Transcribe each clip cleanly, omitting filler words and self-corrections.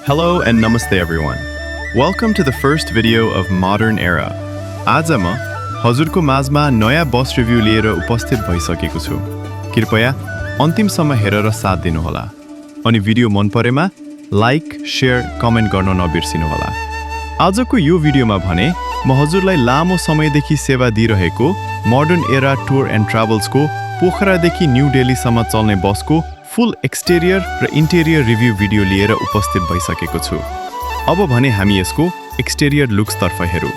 Hello and namaste everyone. Welcome to the first video of Modern Era. आज म हजुरको माझमा नयाँ बस रिभ्यू लिएर उपस्थित भइसकेको छु। कृपया अन्तिमसम्म हेरेर साथ दिनुहोला। अनि भिडियो मन परेमा लाइक, शेयर, कमेन्ट गर्न नबिर्सिनुहोला। आजको यो भिडियोमा भने म हजुरलाई लामो समयदेखि सेवा दिइरहेको मोडर्न एरा टुर एन्ड ट्राभल्सको पोखरादेखि न्यू दिल्लीसम्म चल्ने बसको फुल एक्सटेरियर र इन्टेरियर रिभ्यू भिडियो लिएर उपस्थित भइसकेको छु। अब भने हामी यसको एक्सटेरियर लुक्सतर्फ हेरौँ।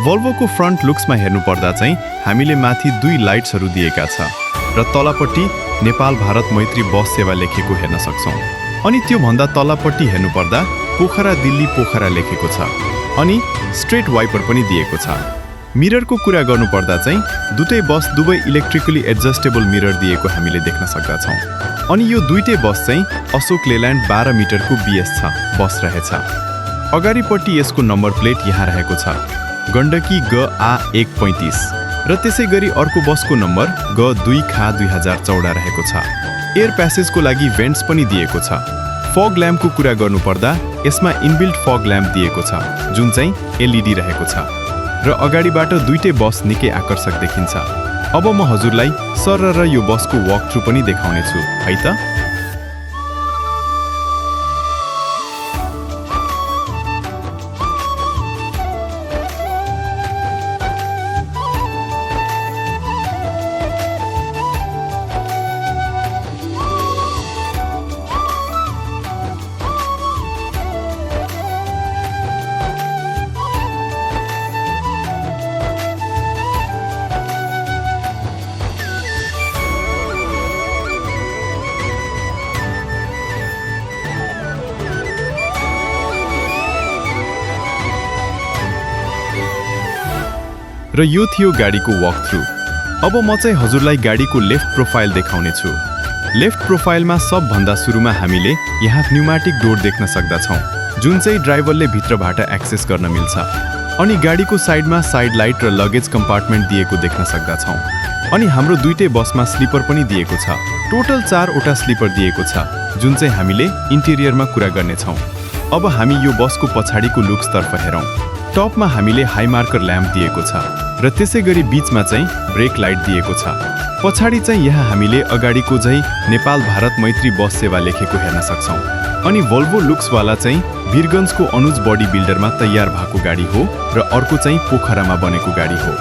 भल्भोको फ्रन्ट लुक्समा हेर्नुपर्दा चाहिँ हामीले माथि दुई लाइट्सहरू दिएका छ र तलपट्टि नेपाल भारत मैत्री बस सेवा लेखेको हेर्न सक्छौँ। अनि त्योभन्दा तलपट्टि हेर्नुपर्दा पोखरा दिल्ली पोखरा लेखेको छ अनि स्ट्रेट वाइपर पनि दिएको छ। मिररको कुरा गर्नुपर्दा चाहिँ दुवै इलेक्ट्रिकली एडजस्टेबल मिरर दिएको हामीले देख्न सक्दछौँ। अनि यो दुईटै बस चाहिँ अशोक लेल्यान्ड 12 मिटरको BS छ बस रहेछ। अगाडिपट्टि यसको नम्बर प्लेट यहाँ रहेको छ गण्डकी GA 135 र त्यसै गरी अर्को बसको नम्बर G2 खा 2014 रहेको छ। एयर प्यासेजको लागि भेन्ट्स पनि दिएको छ। फग ल्याम्पको कुरा गर्नुपर्दा यसमा इनबिल्ट फग ल्याम्प दिएको छ जुन चाहिँ LED रहेको छ र अगाडिबाट दुईटै बस निकै आकर्षक देखिन्छ। अब म हजुरलाई सरर यो बसको वक थ्रु पनि देखाउने छु है त। र यो थियो गाडीको वक थ्रु। अब म चाहिँ हजुरलाई गाडीको लेफ्ट प्रोफाइल देखाउने छु। लेफ्ट प्रोफाइलमा सबभन्दा सुरुमा हामीले यहाँ न्यूमेटिक डोर देख्न सक्दछौँ जुन चाहिँ ड्राइभरले भित्रबाट एक्सेस गर्न मिल्छ। अनि गाडीको साइडमा साइड लाइट र लगेज कम्पार्टमेन्ट दिएको देख्न सक्दछौँ। अनि हाम्रो दुईटै बसमा स्लिपर पनि दिएको छ। टोटल 4 वटा स्लिपर दिएको छ जुन चाहिँ हामीले इन्टेरियरमा कुरा गर्नेछौँ। अब हामी यो बसको पछाडिको लुक्सतर्फ हेरौँ। टपमा हामीले हाई मार्कर ल्याम्प दिएको छ र त्यसै गरी बीचमा चाहिँ ब्रेक लाइट दिएको छ। पछाडि चाहिँ यहाँ हामीले अगाडिको चाहिँ नेपाल भारत मैत्री बस सेवा लेखेको हेर्न सक्छौँ। अनि भल्भो लुक्सवाला चाहिँ वीरगन्जको अनुज बडी बिल्डरमा तयार भएको गाडी हो र अर्को चाहिँ पोखरामा बनेको गाडी हो।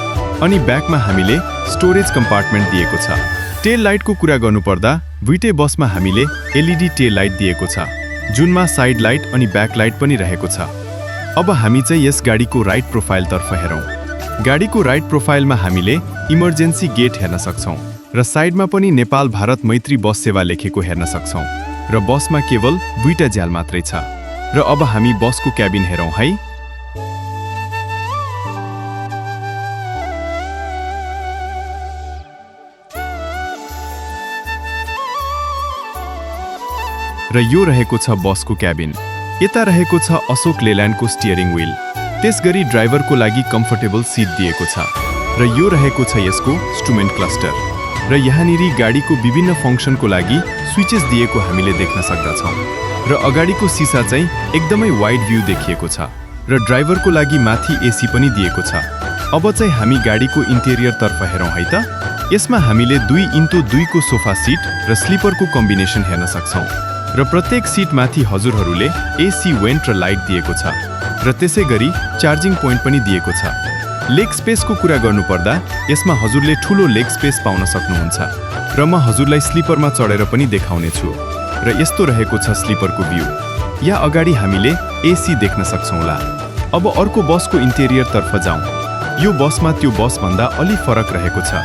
अनि ब्याकमा हामीले स्टोरेज कम्पार्टमेन्ट दिएको छ। टेल लाइटको कुरा गर्नुपर्दा दुईटै बसमा हामीले LED टेल लाइट दिएको छ जुनमा साइड लाइट अनि ब्याक लाइट पनि रहेको छ। अब हामी चाहिँ यस गाडीको राइट प्रोफाइलतर्फ हेरौँ। गाडीको राइट प्रोफाइलमा हामीले इमर्जेन्सी गेट हेर्न सक्छौँ र साइडमा पनि नेपाल भारत मैत्री बस सेवा लेखेको हेर्न सक्छौँ र बसमा केवल दुईटा ज्याल मात्रै छ। र अब हामी बसको क्याबिन हेरौँ है। र यो रहेको छ बसको क्याबिन। यता रहेको छ अशोक लेल्यान्डको स्टियरिङ व्हील। त्यसगरी ड्राइभरको लागि कम्फर्टेबल सिट दिएको छ र यो रहेको छ यसको इन्स्ट्रुमेन्ट क्लस्टर र यहाँनिर गाडीको विभिन्न फङ्सनको लागि स्विचेस दिएको हामीले देख्न सक्दछौँ। र अगाडिको सिसा चाहिँ एकदमै वाइड भ्यू देखिएको छ र ड्राइभरको लागि माथि AC पनि दिएको छ। अब चाहिँ हामी गाडीको इन्टेरियरतर्फ हेरौँ है त। यसमा हामीले 2x2 को सोफा सिट र स्लिपरको कम्बिनेसन हेर्न सक्छौँ र प्रत्येक सिट माथि हजुरहरूले AC वेन्ट र लाइट दिएको छ र त्यसै गरी चार्जिङ पोइन्ट पनि दिएको छ। लेग स्पेसको कुरा गर्नुपर्दा यसमा हजुरले ठुलो लेग स्पेस पाउन सक्नुहुन्छ र म हजुरलाई स्लिपरमा चढेर पनि देखाउने छु। र यस्तो रहेको छ स्लिपरको भ्यू। या अगाडि हामीले AC देख्न सक्छौँला। अब अर्को बसको इन्टेरियरतर्फ जाउँ। यो बसमा त्यो बसभन्दा अलि फरक रहेको छ।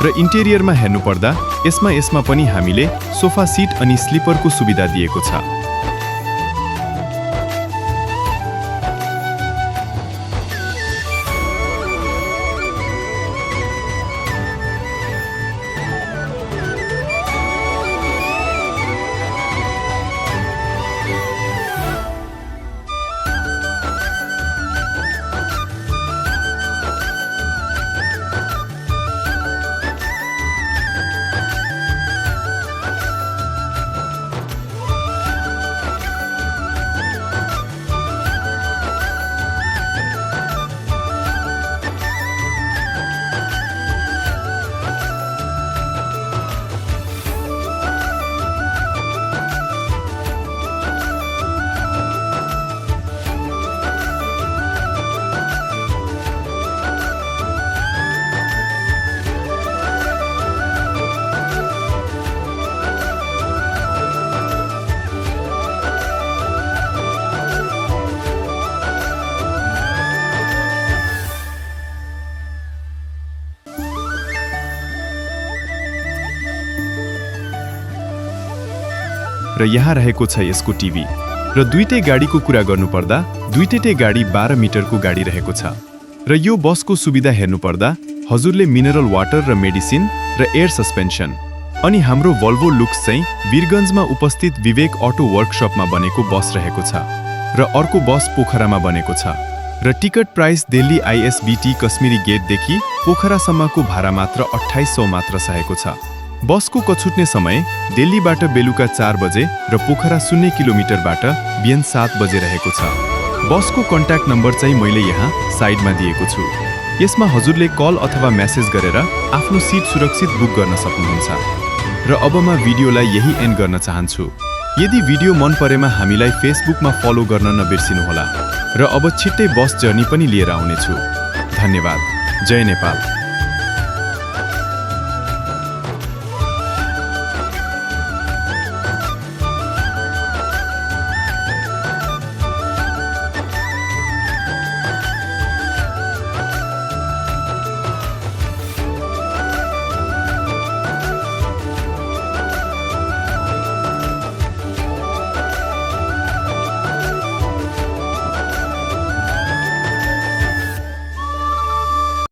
र इन्टेरियरमा हेर्नुपर्दा यसमा पनि हामीले सोफा सिट अनि स्लिपरको सुविधा दिएको छ। र यहाँ रहेको छ यसको टिभी। र दुईटै गाडीको कुरा गर्नुपर्दा दुईटै गाडी 12 मिटरको गाडी रहेको छ। र यो बसको सुविधा हेर्नुपर्दा हजुरले मिनरल वाटर र मेडिसिन र एयर सस्पेन्सन। अनि हाम्रो भल्भो लुक्स चाहिँ वीरगन्जमा उपस्थित विवेक अटो वर्कशपमा बनेको बस रहेको छ र अर्को बस पोखरामा बनेको छ। र ticket price Delhi ISBT Kashmiri गेटदेखि पोखरासम्मको भाडा मात्र 2800 मात्र सहेको छ। बसको कछुट्ने समय दिल्लीबाट बेलुका 4 बजे र पोखरा 0 किलोमिटरबाट बिहान 7 बजे रहेको छ। बसको कन्ट्याक्ट नम्बर चाहिँ मैले यहाँ साइडमा दिएको छु। यसमा हजुरले कल अथवा मेसेज गरेर आफ्नो सिट सुरक्षित बुक गर्न सक्नुहुन्छ। र अब म भिडियोलाई यही एन्ड गर्न चाहन्छु। यदि भिडियो मन परेमा हामीलाई फेसबुकमा फलो गर्न नबिर्सिनुहोला। र अब छिट्टै बस जर्नी पनि लिएर आउनेछु। धन्यवाद। जय नेपाल।